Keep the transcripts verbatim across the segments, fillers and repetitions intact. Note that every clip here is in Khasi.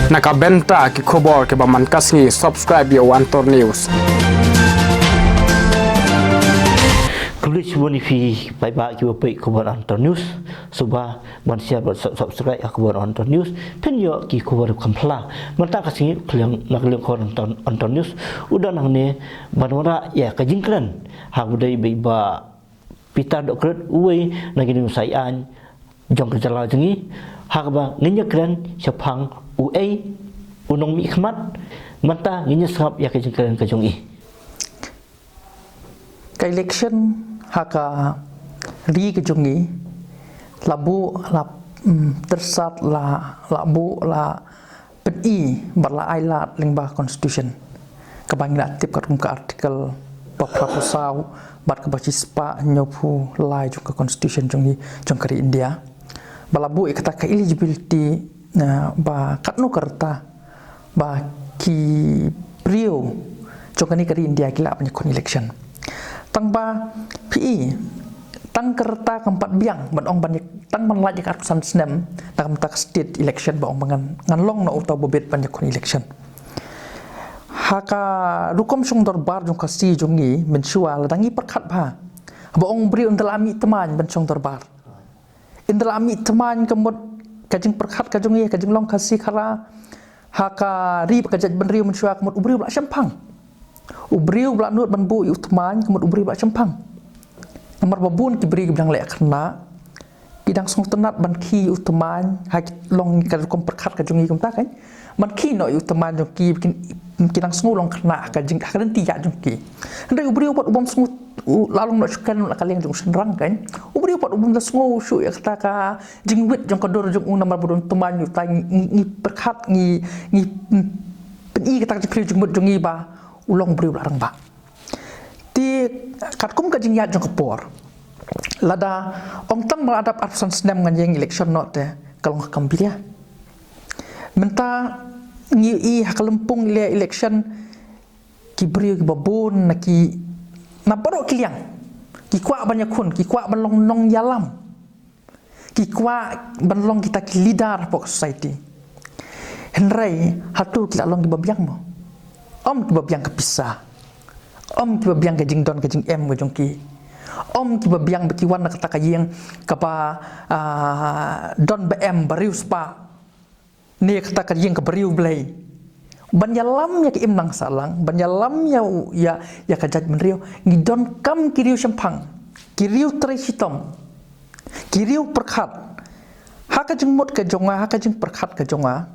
Na ka bynta ki khubor kiba man ka sngi, subscribe ïa u Antor News. Khublei shibun ïa phi paidbah kiba peit khubor Antor News. Sngewbha ban share bad sub- subscribe ïa khubor Antor News. Phin ïoh ki khubor kham phylla. Mynta ka sngi, ka liang, na ka liang khubor Antor, Antor News, u don hangne ban wanrah ïa ka jingkren ha kaba ïadei bad i Bah Peter Dohkrit, uwei na ki nongshai aiñ jong ka jylla jong ngi, ha kaba ngin ïakren shaphang uei u nongmihkhmat. Mynta ngin ïa sngap ïa ka jingkren ka jong i. Ka election ha ka ri ka jong ngi la buh, la, mm, tyrsad, la, la buh, la pyni bad la ailad lyngba constitution, kaba ngi la tip katkum ka article ba phra phew saw bad kaba shispah hynñiewphew lai jong ka constitution jong ngi, jong ka ri India, ba la buh ïa kata ka eligibility, na ba katno ka rta ba ki briew jong kane ka ri India ki lah ban ïakhun election. Tang ba phi i, tang ka rta kam pat biang ban ong ban ïa-, tang ban lait ïa ka arphew san snem na ka bynta ka state election ba ong ba ngan, ngan long na uta uba bit ban ïakhun election. Ha ka rukom shong dorbar jong Khasi jong ngi mynshuwa, lada ngi pyrkhat bha, ba ong briew ynda la mih tmaiñ ban shong dorbar, ynda la mih tmaiñ ka mut ka jingpyrkhat ka jong ngi, ka jinglong Khasi Khara ha ka ri bad ka jaitbynriew mynshuwa, ka mut u briew ba la shemphang, u briew ba la nud ban buh ïa u tmaiñ, ka mut u briew ba la shemphang. Namar ba bun ki briew kiba dang leh khynnah ki dang sngewtynnat ban khie ïa u tmaiñ, ha ki long ka rukom pyrkhat ka jong ngi kumta kan, ban khie noh ïa u tmaiñ jong ki, kin, ki dang sngew long khynnah ha ka jing, ha ka lynti ïaid jong ki. Hynrei u briew pat u bym sngew, u la long noh shuh kan, la ka liang jong u shynrang kan, u briew pat u bym da sngew shuh ïa kata ka jingwit jong ka dur jong u, namar ba don tmaiñ ïa uta, ngi, ngi, ngi pyrkhat, ngi, ngi, mm, pyni kata ka jingkyrkhu jingmut jong ngi ba u long briew ba la rangbah. Te katkum ka jingïaid jong ka por, lada ong tang ba la dap arphew san snem ngan ïeng election noh te, ka long ka kam bilia. Mynta ngi i ha ka lympung leh election, ki briew kiba bun na ki, na baroh ki liang, ki kwah ban ïakhun, ki kwah ban long nongïalam, ki kwah ban long kita ki leader hapoh ka society. Hynrei hato ki la long kiba biang mo? Ym kiba biang ka pisa, ym kiba biang ka jingdon ka jingem ka jong ki, ym kiba biang ba ki wan na kata ka ïing kaba, ah, don ba em ba riewspah, ne kata ka ïing kaba riewblei, ban ïalam ïa ka imlang sahlang, ban ïalam ïa u, ïa, ïa ka jaitbynriew. Ngi donkam ki riew shemphang, ki riew trei shitom, ki riew pyrkhat. Ha ka jingmut ka jong nga, ha ka jingpyrkhat ka jong nga,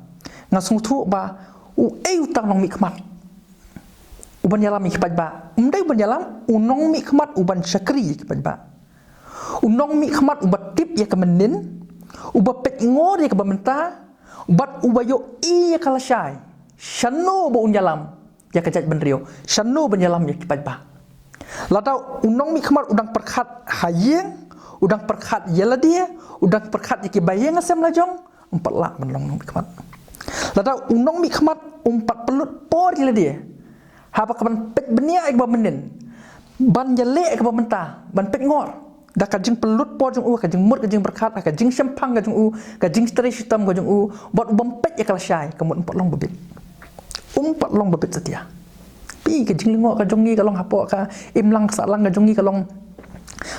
nga sngewthuh ba uei uta u nongmihkhmat uban ïalam ïa ki paidbah? Ym dei uban ïalam, u nongmihkhmat uban shakri ïa ki paidbah, u nongmihkhmat uba tip ïa ka mynnin, uba peit ngor ïa kaba mynta, bad uba ïohi ïa ka lashai, shano ba un ïalam ïa ka jaitbynriew, shano ban ïalam ïa ki paidbah. Lada u nongmihkhmat u dang pyrkhat ha ïing, u dang pyrkhat ïa lade, u dang pyrkhat ïa kiba ïeng ha sem lajong, um pat lah ban long nongmihkhmat. Lada u nongmihkhmat um pat pynlut por ïa lade haba ka ban peit bniah ïa kaba mynnin, ban ïaleh ïa kaba mynta, ban peit ngor da ka jingpynlut por jong u, ka jingmut, ka jingpyrkhat, ka jingshemphang ka jong u, ka jingtrei shitom ka jong u, bad u bym peit ïa ka lashai, ka mut um pat long ba bit. Um pat long ba bit satia. Phi, ka jinglyngngoh ka jong ngi ka long hapoh ka imlang sahlang ka jong ngi ka long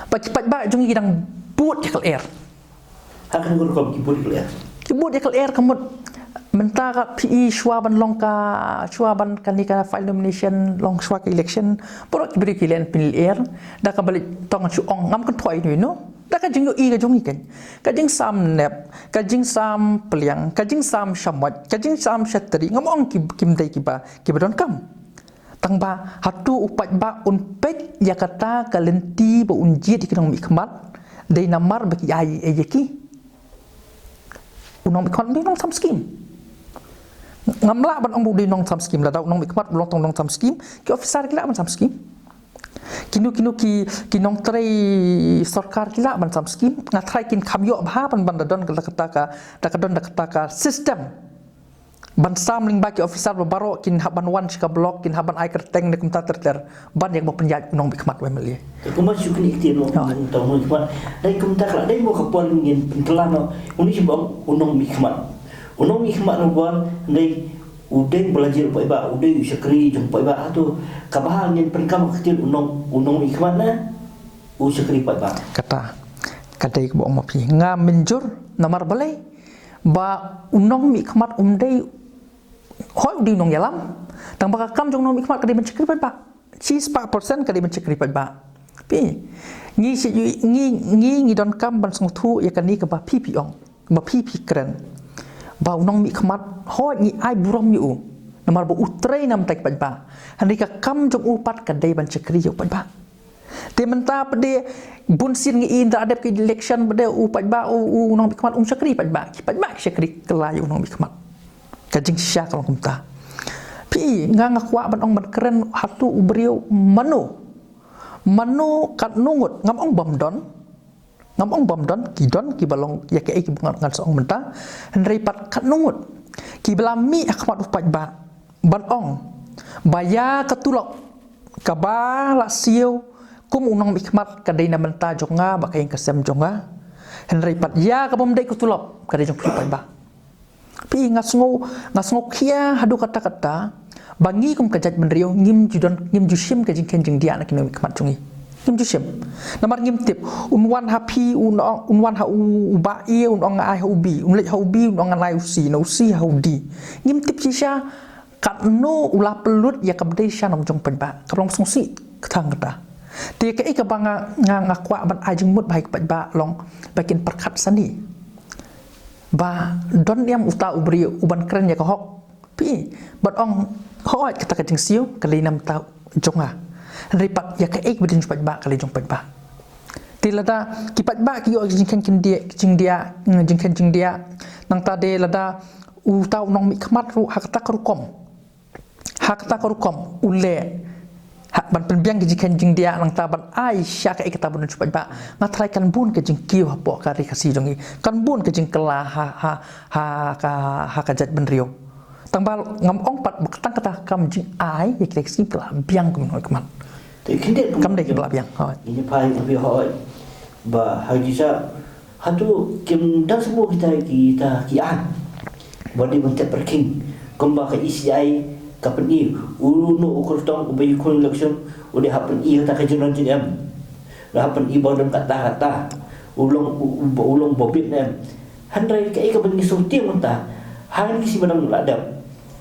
ba ki paidbah jong ngi ki dang bud ïa ka lyer. Ha ka rukom ki bud ïa ka lyer, ki bud ïa ka lyer ka mut mynta ka phi i shuwa ban long ka, shuwa ban kane ka file nomination, long shuwa ka election, baroh ki briew ki len pynlyer da kaba leit tong shu ong ngam kynthoi ïano ïano, da ka jingïohi ka jong ngi kan, ka jingsam nep, ka jingsam pliang, ka jingsam shamoit, ka jingsam shatri, ngam ong ki, kim dei kiba, kiba donkam. Tang ba hato u paidbah un peit ïa kata ka lynti ba un jied ïa ki nongmihkhmat dei namar ba ki ai ei ïa ki? U nongmihkhmat u dei u nongsam skim. Ngam lah ban ong ba u dei u nongsam skim, lada u nongmihkhmat u long tang u nongsam skim, ki officer ki lah ban sam skim. Kino kino ki, ki nongtrei sorkar ki lah ban sam skim. Nga tharai kin kham ïoh bha ban, ban da don da kata ka, da ka don da kata ka system. Ban sam lyngba ki officer ba baroh kin hap ban wan sha ka block, kin hap ban ai kyrteng ne kumta ter ter ban ïa kaba pynïaid u nongmihkhmat u M L A. Te kumba shu kine ki tien, uta u nongmihkhmat, dei kumta ka la dei mo ka por ngin pynkylla noh uni shu ba ong u nongmihkhmat. U nongmihkhmat u ba dei u dei ba la jil u paidbah, u dei u shakri jong u paidbah. Hato kaba ngin pynkylla ka tien u nong, u nongmihkhmat na u shakri paidbah? Kata ka dei kaba ong ma phi, nga mynjur. Namar balei? Ba u nongmihkhmat um dei, hooid u dei u nongïalam, tang ba ka kam jong u nongmihkhmat ka dei ban shakri paidbah. Shispah percent ka dei ban shakri paidbah. Phi, ngi shi ngi ngi ngi donkam ban sngewthuh ïa kane kaba phi phi ong, ba phi phi kren. Ba u nongmihkhmat, hooid ngi ai burom ïa u, namar ba u trei na bynta ki paidbah. Hynrei ka kam jong u pat ka dei ban shakri ïa u paidbah. Te mynta pat de bun sien ngi i ynda la dep ka election pat de u paidbah, u, u nongmihkhmat um shakri paidbah, ki paidbah ki shakri kylla ïa u nongmihkhmat. Ka jingshisha ka long kumta. Phi, nga nga kwah ban ong ban kren, hato u briew mano, mano katno ngut, ngam ong bym don, ngam ong bym don, ki don kiba long ïa kaei kaba ngan sa ong mynta. Hynrei pat katno ngut kiba la mih ha khmat u paidbah ban ong ba ïa ka tulop kaba la siew kum u nongmihkhmat ka dei na bynta jong nga bad ka ïing ka sem jong nga. Hynrei pat ïa kaba ym dei ka tulop ka dei jong phi paidbah. Phi, nga sngew, nga sngew khia haduh katta katta ba ngi kum ka jaitbynriew ngim ju don, ngim ju shim ka jingkheiñ jingdiah na ki nongmihkhmat jong ngi. Ngim ju shim. Namar ngim tip, un wan ha phi un ong, un wan ha u, u Bah A un ong nga ai ha u B, un leit ha u B un ong nga ai u C, na u C ha u D. Ngim tip shisha katno u la pynlut ïa kaba dei sha nongjong paidbah. Ka long sngewsih ka thang kata. Te kaei kaba nga, nga, nga kwah ban ai jingmut ba ha ki paidbah long ba kin pyrkhat sani. Ba don ne em uta u briew uban kren ïa ka hok, phi, ban ong hooid kata ka jingsiew ka dei na bynta jong nga. Hynrei pat ïa kaei kaba dei jong paidbah ka dei jong paidbah. Te lada ki paidbah ki ïoh jingkheiñ jingdiah, jingkheiñ jingdiah, nangta de lada uta u nongmihkhmat ruh ha kata ka rukom, ha kata ka rukom u leh, ha, ban pynbiang ka jingkheiñ jingdiah nangta ban ai sha kaei kata ba don sha paidbah, nga tharai kan bun ka jingkiew hapoh ka Ri Khasi jong ngi, kan bun ka jingkylla ha, ha, ha ka, ha ka jaitbynriew. Tang ba ngam ong pat ba tang kata ka kam jingai ïa kita ki skim ka la biang kum u nongmihkhmat. Te khyndiat kum kam dei ka ba la biang. Hooid. Ngi phai kum phi, hooid. Ba ha ki sa, hato kim dang sngewbha kita kita ki aiñ ba dei ban tep pyrkhing, kumba ka E C I ka pyni, uno u kyrtong uba ïakhun election u dei hap pyni kata ka jingrwai jingem, u dei hap pyni ba u don kata kata, u long u, u, u long ba biang ne em. Hynrei kaei kaba ngi sngewthuh mynta, ha kine ki sngi ba dang la dep,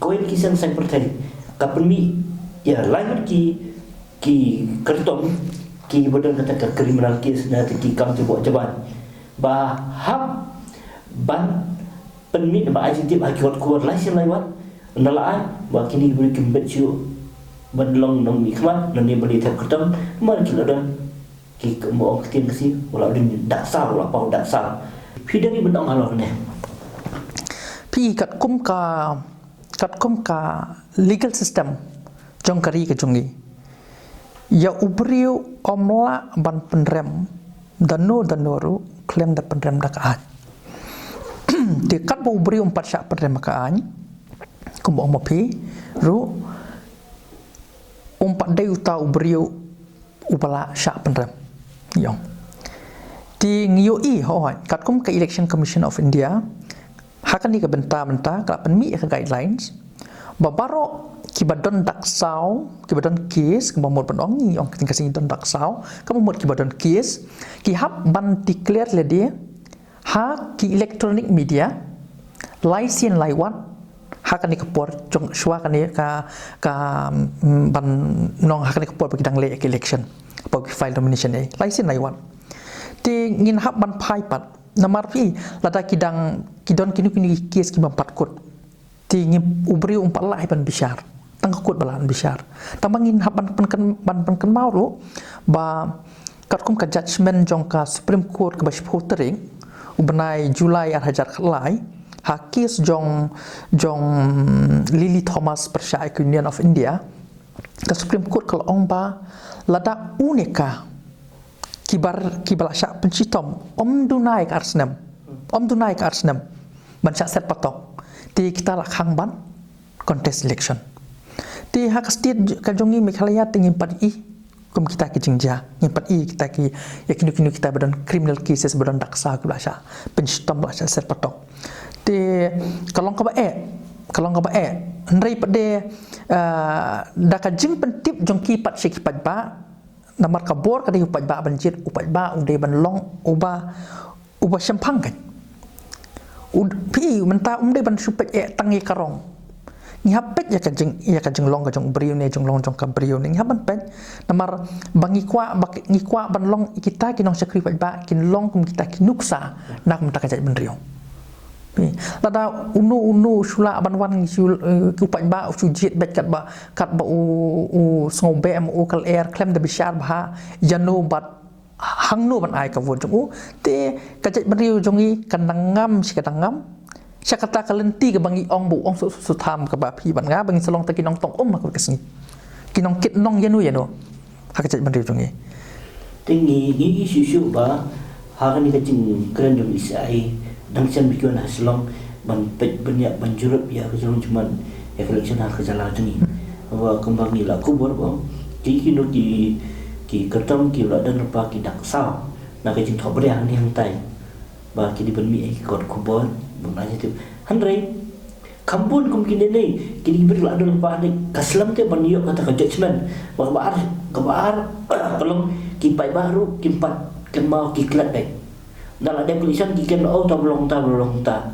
kawei na ki seng saiñ pyrthei ka pynmih ïa lai ngut ki, ki kyrtong kiba don kata ka criminal case na kata ki kam jaboh jabaiñ, ba hap ban pynmih ba ai jingtip ha ki kot khubor lai sien lai wat. Ynda la ai ba kine ki briew kim bit shuh ban long nongmihkhmat lane ban ïa thep kyrtong, namar ki la don ki, kumba ong ka ktien Khasi, u la ding dak saw, u la paw dak saw. Phi dang ïa ban ong halor ne? Phi, katkum ka, katkum ka legal system jong ka ri ka jong ngi, ïa u briew ym lah ban pynrem da no da no ruh khlem da pynrem da ka aiñ. Te katba u briew um pat shah pynrem da ka aiñ, kumba ong ma phi ruh, um pat dei uta u briew uba la shah pynrem. Ïong. Te ngi ïohi, hooid, katkum ka Election Commission of India, ha kane ka bynta bynta ka la pynmih ïa ka guidelines ba baroh kiba don dak saw, kiba don case, kaba mut ban ong, ngi ong ka ktien Khasi, don dak saw, kaba mut kiba don case, ki hap ban declare lade ha ki electronic media lai sien lai wat ha kane ka por jong, shuwa kane ka, ka, mm, ban ong ha kane ka por ba ki dang leh ïa ka election, ba ki file nomination, eh, lai sien lai wat. Te ngin hap ban phai pat, namar phi, lada ki dang, ki don kino kino ki case ki bym pat kut, te ngi, u briew um pat lah hi ban bishar, tang ka kut ba lah ban bishar. Tang ba ngin hap ban pyn, ban pynkynmaw ruh ba katkum ka judgment jong ka Supreme Court kaba shiphew tarik u bnai July ar hajar khatlai, ha case jong, jong Lily Thomas pyrshah ïa ka Union of India, ka Supreme Court ka la ong ba lada une ka, kiba, kiba la shah pynshitom ym duna ïa ka ar snem, ym duna ïa ka ar snem, ban shah set patok. Te kita la khang ban contest election. Te ha ka state ka jong ngi Meghalaya te ngim pat i kum kita ki jingjia, ngim pat i kita ki, ïa kino kino kita ba don criminal cases, ba don daksa ki ba la shah pynshitom, ba la shah set patok. Te ka long kaba eh, ka long kaba eh. Hynrei pat de, ah, da ka jingpyntip jong ki pat sha ki paidbah, namar ka bor ka dei u paidbah ban jied, u paidbah u dei ban long uba, uba shemphang kan. U, phi mynta um dei ban shu peit eh tang ïa ka rong. Ngi hap peit ïa ka jing, ïa ka jinglong ka jong u briew ne, jinglong jong ka briew ne, ngi hap ban peit. Namar ba ngi kwah, ba ngi kwah ban long kita ki nongshakri paidbah, kin long kum kita ki nuksa na kumta ka jaitbynriew. Lada uno uno u shu lah ban wan, ngi shu, eh, u paidbah u shu jied beit katba, katba u, u sngewbha em u kal er khlem da bishar bha ïano bad hangno ban ai ka vote jong u. Te ka jaitbynriew jong ngi kan nang ngam shi ka dang ngam. Sha kata ka lynti kaba ngi ong ba u ong suk suk tham kaba phi bad nga ba ngin sa long ta ki nongtong um ha kawei ka sngi, ki nongkit nong ïano ïano ha ka jaitbynriew jong ngi. Te ngi, ngi, ngi shu shu ba ha kane ka jingkren jong i sa ai dang shem bikon ha Shillong ban peit ban ïa ban jurip ïa ka jong jingman ïa ka election ha ka jylla jong ngi. Ba kumba ngi la khubor ba ki kino ki, ki kyrtong ki la don pa ki dak saw na ka jingthoh bria hangne hangtai. Ba ki dei ban mih ïa ki kot khubor ban ai tip. Hynrei kham bun kum kine ne, kine ki briew la don lypa ne, ka slem te ban ïoh kata ka judgment. Ba kaba ar, kaba ar, ka long ki paidbah ruh kim pat kynmaw, ki klet dei. Da la dep election ki kynmaw, oh, ta ba long, ta ba long ta.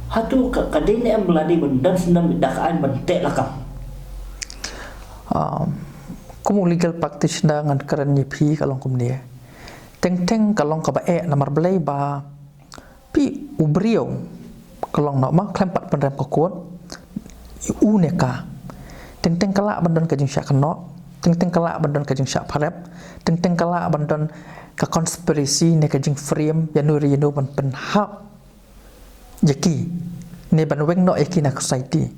Hato ka, ka dei ne em lade ban don snem da ka aiñ ban teh lakam? Um, kum u legal practitioner ngan kren ïa phi ka long kumne. Teng teng ka long kaba eh namar balei ba phi u briew ka long noh ma khlem pat pynrem ka kot, u ne ka. Teng teng ka lah ban don ka jingshah kynnoh, teng teng ka lah ban don ka jingshah pharep, teng teng ka lah ban don ka conspiracy ne ka jingframe ïano re ïano ban pynhap ïa ki ne ban weng noh ïa ki na society.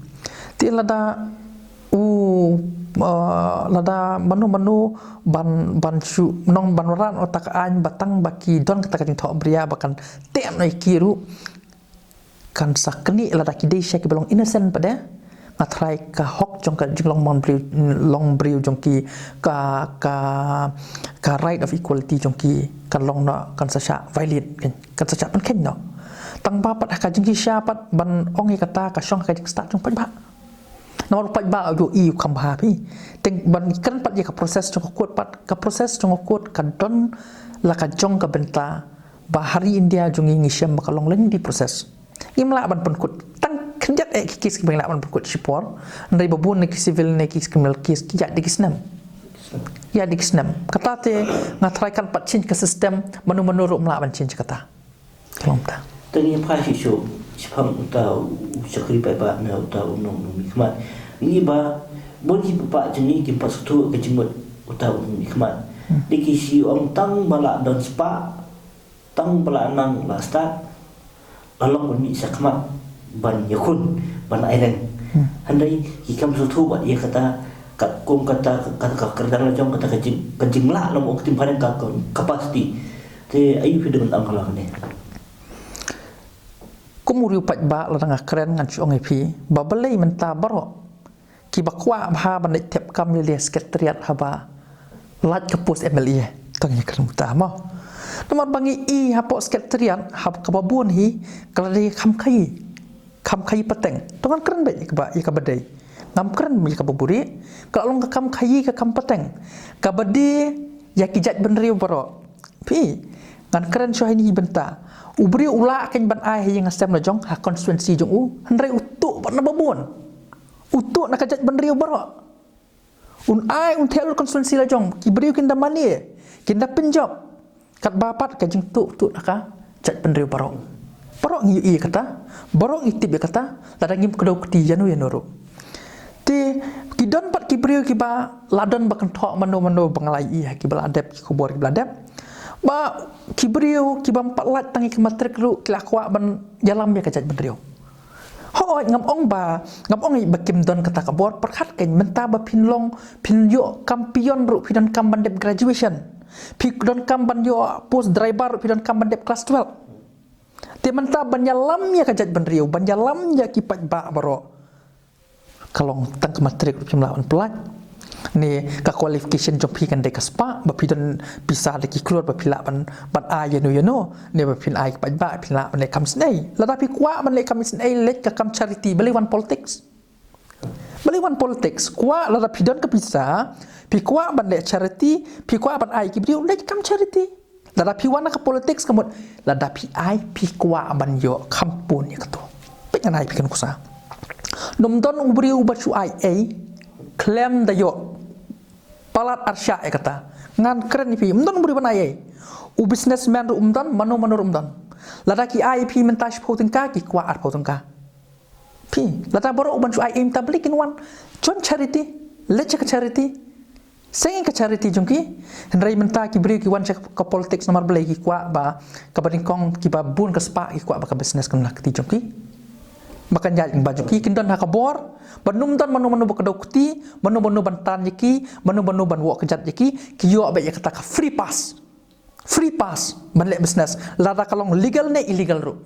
Te lada u, uh, lada mano mano ban, ban shu nong ban wanrah noh ta ka aiñ ba tang ba ki don kata ka jingthoh bria ba kan teh noh ïa ki ruh, kan sa knieh lada ki dei sha kiba long innocent pat de. Nga tharai ka hok jong ka jinglong man briew, long briew jong ki, ka, ka, ka right of equality jong ki kan long noh, kan sa shah violate, kan, kan sa shah pynkheiñ noh. Tang ba pat ha ka jingshisha pat ban ong ïa kata ka shong ha ka jingstad jong paidbah. Namar u paidbah u ïohi u kham bha phi. Teng ban kren pat ïa ka process jong ka kot pat, ka process jong ka kot ka don la ka jong ka bynta ba ha ri India jong ngi ngi shem ba ka long lengthy process. Ngim lah ban pynkut tang khyndiat eh ki case kiba ngi lah ban pynkut shipor. Hynrei ba bun na ki civil ne ki criminal case ki ïaid da ki snem. Ïaid da ki snem. Kata te nga tharai kan pat change ka system, mano mano ruh ym lah ban change kata. Ka long ta. Te ngi phai shisha shaphang uta u shakri paidbah ne uta u nong, nongmihkhmat. Ngi ba bun ki paidbah jong ngi kim pat sngewthuh ka jingmut uta u nongmihkhmat. Hmm. Dei ki shu ong tang ba la don spah, tang ba la nang la stad, la long ban mih shakhmat ban ïakhun, ban aireng. Hmm. Hynrei ki kam sngewthuh bad ïa kata, ka kum kata, ka, ka, ka kyrdan la jong kata ka jing, ka jinglah la mo ka tim phareng ka, ka capacity. Te aïu phi dei ban ong ha la kane? Kum u riew paidbah lada nga kren ngan shu ong ïa phi ba balei mynta baroh kiba kwah bha ban leit thep kam lei lei secretariat haba lait ka post M L A. To ngin kren mynta mo. Namar ba ngi i hapoh secretariat haba kaba bun hi ka la dei kham khaïi, kham khaïi pateng. To ngan kren beit ïa kaba, ïa kaba dei. Ngam kren ïa kaba buhrieh, ka la long ka kham khaïi ka kham pateng. Kaba dei ïa ki jaitbynriew baroh. Phi, ngan kren shuwa ha ine i bynta. U briew u lah kein ban ai ha ïing ha sem la jong, ha constituency jong u, hynrei u tuh bad na ba bun. U tuh na ka jaitbynriew baroh. Un ai un theh constituency la jong, ki briew kin da mane, kin da pynjop. Katba pat ka jingtuh, tuh na ka jaitbynriew baroh. Baroh ngi ïohi ïa kata, baroh ngi tip ïa kata, lada ngim kdew kti ïano ïano ruh. Te ki don pat ki briew kiba la don ba kynthoh mano mano ba nga la ïohi ha kiba la dep, ki khubor kiba la dep. Ba ki briew kiba ym pat lait tang ïa ka matric ruh ki la kwah ban ïalam ïa ka jaitbynriew. Hooid, ngam ong ba, ngam ong ba kim don kata ka bor, pyrkhat kein mynta ba phin long, phin ïoh kam peon ruh phi donkam ban dep graduation. Phi donkam ban ïoh post driver ruh phi donkam ban dep class twelve. Te Te mynta ban ïalam ïa ka jaitbynriew, ban ïalam ïa ki paidbah baroh, ka long tang ka matric ruh phim lah ban pyllait. Ne ka qualification jong phi kan dei ka spah, ba phi don pisa da ki klur ba phi lah ban, ban ai ïano ïano, ne ba phin ai ki paidbah, phin lah ban leh kam isynei. Lada phi kwah ban leh kam isynei, leit ka kam charity, balei wan politics? Balei wan politics? Kwah, lada phi don ka pisa, phi kwah ban leh charity, phi kwah ban ai ki briew, leit kam charity. Lada phi wan ka politics ka mut, lada phi ai, phi kwah ban ïoh, kham pun ïa kato. Peit ngan ai phi ka nuksa. Ym don u briew ba shu ai ei khlem da ïoh palat arshah ïa kata. Ngan kren ïa phi, ym don u briew ban ai ei. U businessman ruh ym don, mano mano ruh ym don. Lada ki ai phi mynta shiphew tyngka, ki kwah arphew tyngka. Phi, lada baroh u ban shu ai ei mynta, balei kin wan? Join charity, leit sha ka charity. Seng ïa ka charity jong ki. Hynrei mynta ki briew ki wan sha ka politics namar balei? Ki kwah ba kaba nyngkong, kiba bun ka spah, ki kwah ba ka business kan long ha kti jong ki. Ba kan ïaid lyngba jong ki, kin don ha ka bor. Ba ym don mano mano ba kdew kti, mano mano ban tan ïa ki, mano mano ban wad kjat ïa ki, ki ïoh beit ïa kata ka free pass. Free pass ban leh business, lada ka long legal ne illegal ruh.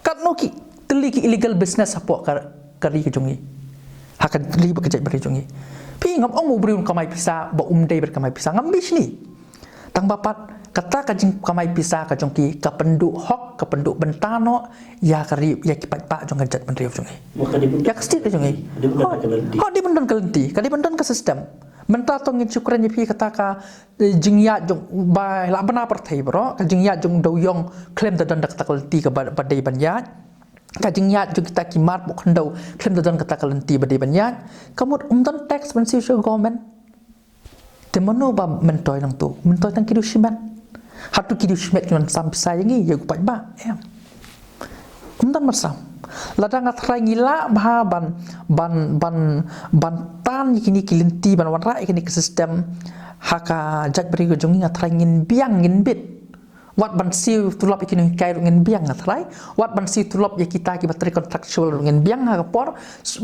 Katno ki tylli ki illegal business hapoh ka, ka ri ka jong ngi. Ha ka ri bad ka jaitbynriew jong ngi. Phi, ngam ong u briew un kamai pisa ba um dei ban kamai pisa, ngam bishni. Tang ba pat kata ka jingkamai pisa ka jong ki ka pynduh hok, ka pynduh bynta noh ïa ka ri, ïa ki paidbah jong ka jaitbynriew jong ngi. Ïa ka state ka jong ngi. Ka dei ban don ka lynti, ka dei ban don ka system. Mynta to ngin shu kren ïa phi kata ka jingïaid jong ba la bna pyrthei baroh, ka jingïaid jong u dewïong khlem da don da kata ka lynti kaba dei ban ïaid. Ka jingïaid jong kita ki mar pok khyndew khlem da don kata ka lynti ba dei ban ïaid. Ka mut um don tax ban siew sha government. Te mano ba myntoi nangto? Myntoi tang ki dewshimet. Hato ki dewshimet ki wan sam pisa ïa ngi, ïa u paidbah? Em. Ym don marsam. Lada nga trai ngi lah bha ban, ban, ban, ban tan ïa kine ki lynti, ban wanrah ïa kine ki system ha ka jaitbynriew ka jong ngi, nga trai ngin biang, ngin bit. Wat ban siew tulop ïa ki nonghikai ruh ngin biang, nga trai. Wat ban siew tulop ïa kita kiba trei contractual ruh ngin biang ha ka por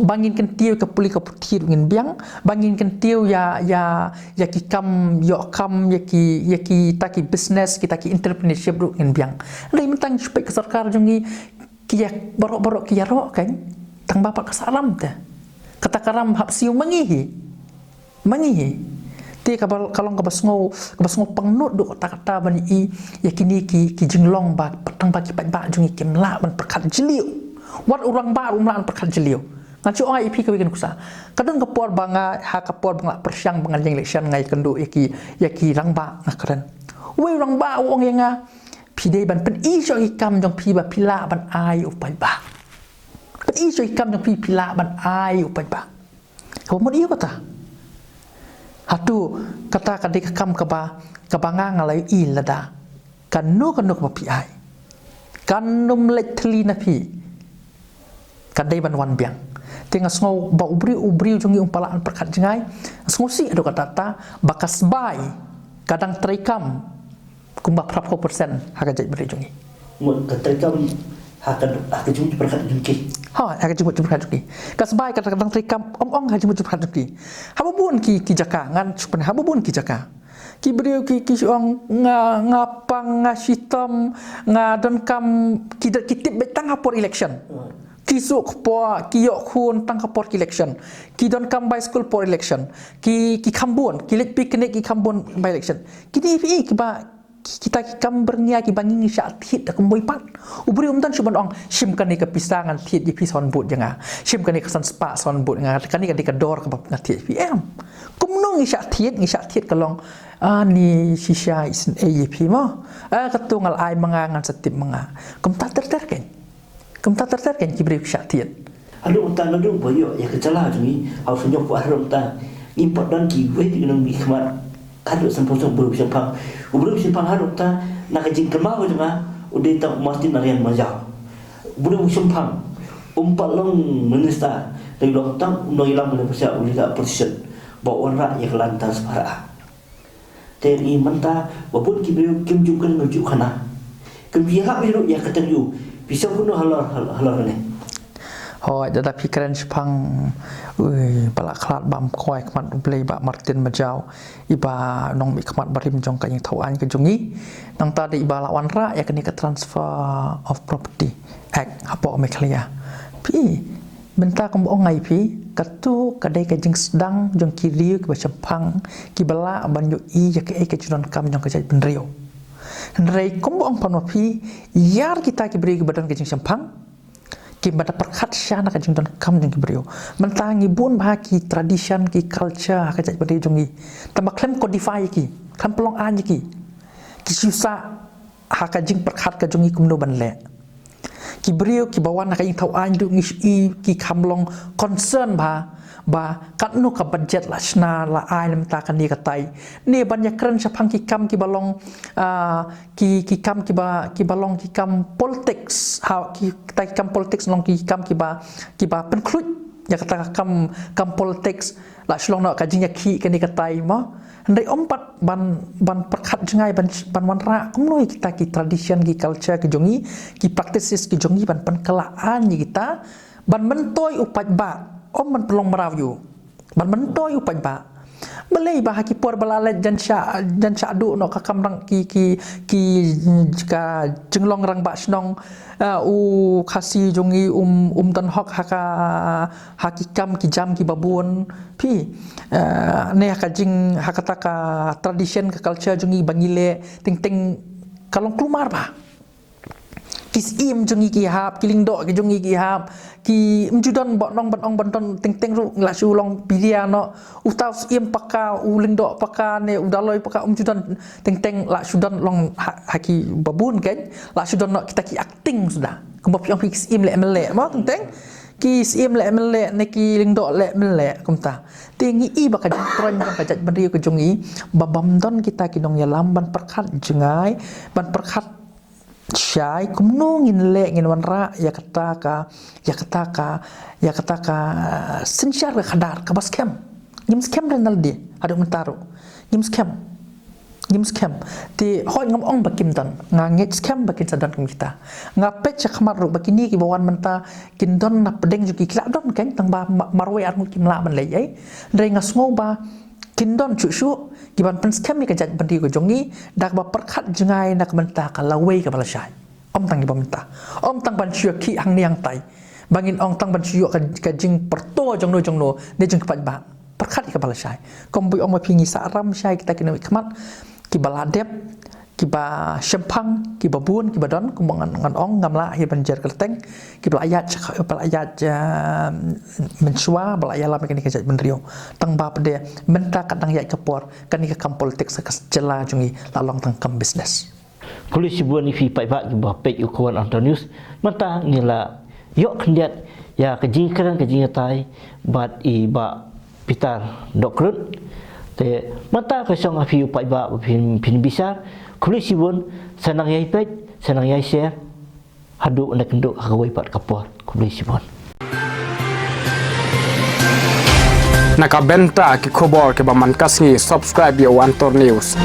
ba ngin kyntiew ïa ka pule ka puthi ruh ngin biang. Ba ngin kyntiew ïa, ïa ïa ki kam ïoh kam, ïa ki, ïa kita ki business, kita ki entrepreneurship ruh ngin biang. Hynrei mynta ngi shu peit ka sorkar jong ngi, ki ïa baroh baroh ki ïaroh kan. Tang ba pat ka sah ram te. Kata ka ram hap siew ma ngi hi. Ma ngi hi. Te kaba, ka long kaba sngew, kaba sngew pangnud duh kata kata ban i ïa kine ki, ki jinglong ba tang ba ki paidbah jong ngi kim lah ban pyrkhat jylliew. Wat u rangbah ruh um lah ban pyrkhat jylliew. Ngan shu ong ïa phi kawei ka nuksa. Ka don ka por ba nga, ha ka por ba nga pyrshang ba ngan ïeng election, nga ïakynduh ïa ki, ïa ki rangbah, nga kren. Uwei u rangbah u ong ïa nga, phi dei ban pyni shuh ki kam jong phi ba phi lah ban ai u paidbah. Pyni shuh ki kam jong phi, phi lah ban ai u paidbah. Kaba mut ïa kata. Hato kata ka dei ka kam kaba, kaba nga nga la ïohi lada kano kano kaba phi ai, kan ym leit thylli na phi. Ka dei ban wan biang. Te nga sngew ba u briew, u briew jong ngi um pat lah ban pyrkhat jngai. Nga sngew sih haduh katta katta ba ka sbai ka dang treikam kumba phra phew percent ha ka jaitbynriew jong ngi. Mut ka treikam ha ka, ha ka jingmut jingpyrkhat jong ki. Ha, ha ka jingmut jingpyrkhat jong ki. Ka sbai ka dang treikam ym ong ha jingmut jingpyrkhat jong ki. Haba bun ki, ki jaka, ngan shu pyn, haba bun ki jaka. Ki briew ki, ki shu ong nga, nga pang, nga shitom, nga donkam, ki da, ki tip beit tang ha por election. Hmm. Ki suk por, ki ïoh khun tang ha por ki election. Ki donkam bai skul por election. Ki, ki kham bun, ki leit picnic ki kham bun bai election. Kine phi kiba, ki, kita ki kam byrngem kiba ngi ngi shah thied da kumwei pat. U briew um don shuh ban ong, shim kane ka pisa ngan thied ïa phi saw ngut jong nga. Shim kane ka san spah saw ngut jong nga. Kane ka dei ka dor kaba nga thied ïa phi, em. Kumno ngi shah thied, ngi shah thied ka long, ani shisha isynei ïa phi mo. Ah, kato nga la ai ma nga, ngan sa tip ma nga. Kumta ter ter kein. Kumta ter ter kein ki briew ki shah thied. Haduh mynta naduh ba ïoh ïa ka jylla jong ngi ha u shñiuh pyrshah mynta, ngim pat don kiwei ki nongmihkhmat. Haduh san phew snem u briew shemphang, u briew shemphang haduh mynta na ka jingkynmaw jong nga u dei tang u Martin Narayan Manjau. U briew shemphang, um pat long minister, dei long tang u nongïalam mynta pyrshah u leader opposition ba u wanrah ïa ka Land Transfer Act. Te ngi mynta ba bun ki briew kim ju kren, kim ju khana. Kim ju ïalap ïa ruh ïa ka teng ïa u. Phi sngew kumno halor, halor, halor ne? Oi, da da phi kren shipang. Ui, ba la khlad bam koi khmat U Blei ba Martin Majaw. Iba nongmihkhmat barim jong ka ïing thaw aiñ ka jong i. Nangta da iba la wanrah ïa kane ka Transfer of Property Act hapoh Meghalaya. Phi, mynta kumba ong ai phi, katu ka dei ka jingsdang jong ki riew kiba shemphang, kiba lah ban ïohi ïa kaei ka jingdonkam jong ka jaitbynriew. Hynrei kumba ong pat ma phi, ïar kita ki briew kiba don ka jingshemphang, kiba da pyrkhat sha na ka jingdonkam jong ki briew. Mynta ngi bun bha ki tradition, ki culture ha ka jaitbynriew jong ngi. Tangba khlem codify ki, khlem pynlong aiñ ki. Ki shu sah ha ka jingpyrkhat ka jong ngi kumno ban leh. Ki briew kiba wan ha ka ïing thaw aiñ ruh ngi shu i ki kham long concern bha, ba katno ka budget la shna la ai na mynta kane katai. Ne ban ïakren shaphang ki kam kiba long, ah, ki, ki kam kiba, kiba long ki kam politics, ha, ki, kita ki kam politics long ki kam kiba, kiba pynkhluit ïa kata ka kam, kam politics, la shu long noh ka jingïakhih kane katai mo. Hynrei ym pat ban, ban pyrkhat jngai ban, ban wanrah kumno ïa kita ki tradition, ki culture ki jong ngi, ki practices ki jong ngi ban pynkylla aiñ ïa kita, ban myntoi u paidbah, ym ban pynlong mraw ïa u. Ban myntoi u paidbah. Balei ba ha ki por ba la leit jan shah, jan shah duh noh ka kam rang ki, ki, ki, ka jinglong rangbah shnong, ah, u Khasi jong ngi um, um don hok ha ka, ha ki kam ki jam kiba bun. Phi, ah, ne ha ka jing, ha kata ka tradition, ka culture jong ngi ba ngi leh, teng teng ka long kulmar bha. Ki syiem jong ngi ki hap, ki lyngdoh ki jong ngi ki hap, kim ju don ba nong ban ong ban don teng teng ruh la shu long pyrthei noh. Uta u syiem paka, u lyngdoh paka ne u daloi paka um ju don teng teng, la shu don long ha, ha kiba bun keiñ, la shu don noh kita ki acting suda. Kumba phi ong phi ki syiem leh mynleh mo teng teng. Ki syiem leh mynleh ne ki lyngdoh leh mynleh kumta. Te ngi i ba ka jingkren jong ka jaitbynriew ka jong ngi ba bym don kita ki nongïalam ban pyrkhat jngai, ban pyrkhat shai kumno ngin leh, ngin wanrah ïa kata ka, ïa kata ka, ïa kata ka, ah, synshar ka khadar kaba skhem. Ngim skhem re na lade haduh mynta ruh. Ngim skhem. Ngim skhem. Te hooid ngam ong ba kim don. Nga ngeit skhem ba kin sa don kum kita. Nga peit shakhmat ruh ba kine kiba wan mynta kin don na pdeng jong ki, ki la don keiñ, tangba ma-, marwei arngut kim lah ban leh ei. Hynrei nga sngew ba kin don shuh shuh kiban pynskhem ïa ka jaitbynriew ka jong ngi da kaba pyrkhat jngai na ka bynta ka lawei kaba lashai. Ym tang kiba mynta. Ym tang ban shu ïakhih hangne hangtai. Ba ngin ong tang ban shu ïoh ka, ka jingpyrto jongno jongno ne jong ki paidbah. Pyrkhat ïa kaba lashai. Kumba ong ma phi, ngi sah ram shai kita ki nongmihkhmat kiba la dep, kiba shemphang, kiba bun, kiba don, kumba ngan, ngan ong, ngam lah hi ban jer kyrteng, kiba la ïaid, kiba la ïaid, ah, mynshuwa, ba la ïalam ïa kane ka jaitbynriew. Tangba pat de mynta ka dang ïaid ka por, kane ka kam politics ha ka jylla jong ngi la long tang kam business. Khublei shibun ïa phi paidbah kiba peit ïa u Khubor Anto News. Mynta ngi la ïoh khyndiat ïa ka jingkren ka jingïatai bad i Bah Peter Dohkhrut. Te mynta ka shong ha phi u paidbah ba phin, phin bishar. Khublei shibun, sa nang ïai peit, sa nang ïai share. Haduh ban ïakynduh ha kawei pat ka por. Khublei shibun. Na ka bynta ki khubor kiba man ka sngi, subscribe ïa u Anto News.